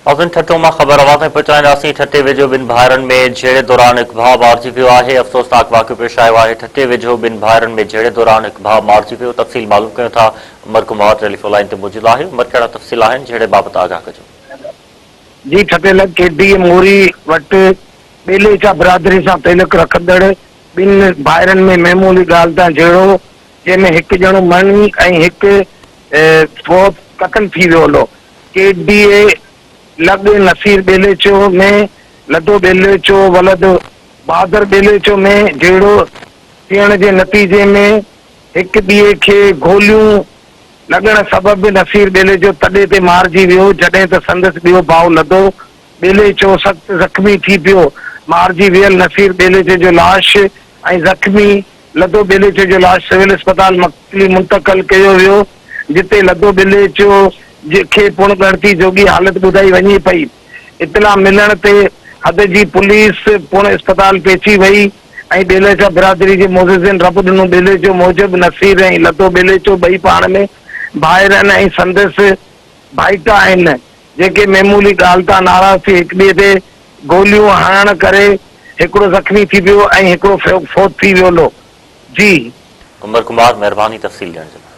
ناظرين ٺٽو مان خبر اوهان تائين پهچائينداسين ٺٽي ويجهو ٻن ڀائرن ۾ جهيڙي دوران هڪ ڀاء مارجي ويو آهي افسوسناڪ واقعو پيش آيو آهي ٺٽي ويجهو ٻن ڀائرن ۾ جهيڙي دوران هڪ ڀاء مارجي ويو تفصيل معلوم ڪيون ٿا عمر ڪنڀار ٽيليفون لائين تي موجود آهي عمر ڪهڙا تفصيل آهن جهيڙي بابت آگاهه ڪجو. جي ٺٽي لڳ ڪي ڊي اي موري وٽ ٻيليچا برادري سان تعلق رکندڙ ٻن ڀائرن ۾ معمولي ڳالهه تان جهيڙو جنهن ۾ هڪ ڄڻو مرڻي ۽ هڪ فوت قتل ٿي ويو هلو ڪي ڊي اي لڳ نصير ٻيليچو ۾ لڌو ٻيليچو ولد بهادر ٻيليچو ۾ جهيڙو ٿيڻ جي نتيجي ۾ هڪ ٻئي کي گوليون لڳڻ سبب نصير ٻيليچو تڏي تي مارجي ويو جڏهن ته سندس ٻيو ڀاء لڌو ٻيليچو سخت زخمي ٿي پيو مارجي ويل نصير ٻيليچي جو لاش ۽ زخمي لڌو ٻيليچو جو لاش سول اسپتال مڪلي منتقل ڪيو ويو، جتي لڌو ٻيليچو کي پڻ ڳڻتي جوڳي حالت ٻڌائي وڃي پئي. اطلاع ملڻ تي حد جي پوليس پڻ اسپتال پهچي وئي ۽ ٻيليچا برادري جي معززين رب ڏنو ٻيليچو موجب نصير ۽ لڌو ٻيليچو ٻئي پاڻ ۾ ڀائر آهن ۽ سندس ڀائيٽا آهن، جيڪي معمولي ڳالهه تان ناراض ٿي هڪٻئي تي گوليون هڻڻ ڪري هڪڙو زخمي ٿي پيو ۽ هڪڙو فوت ٿي ويولو. جي. عمر ڪمار مهرباني تفصيل ڏيڻ جي لاء.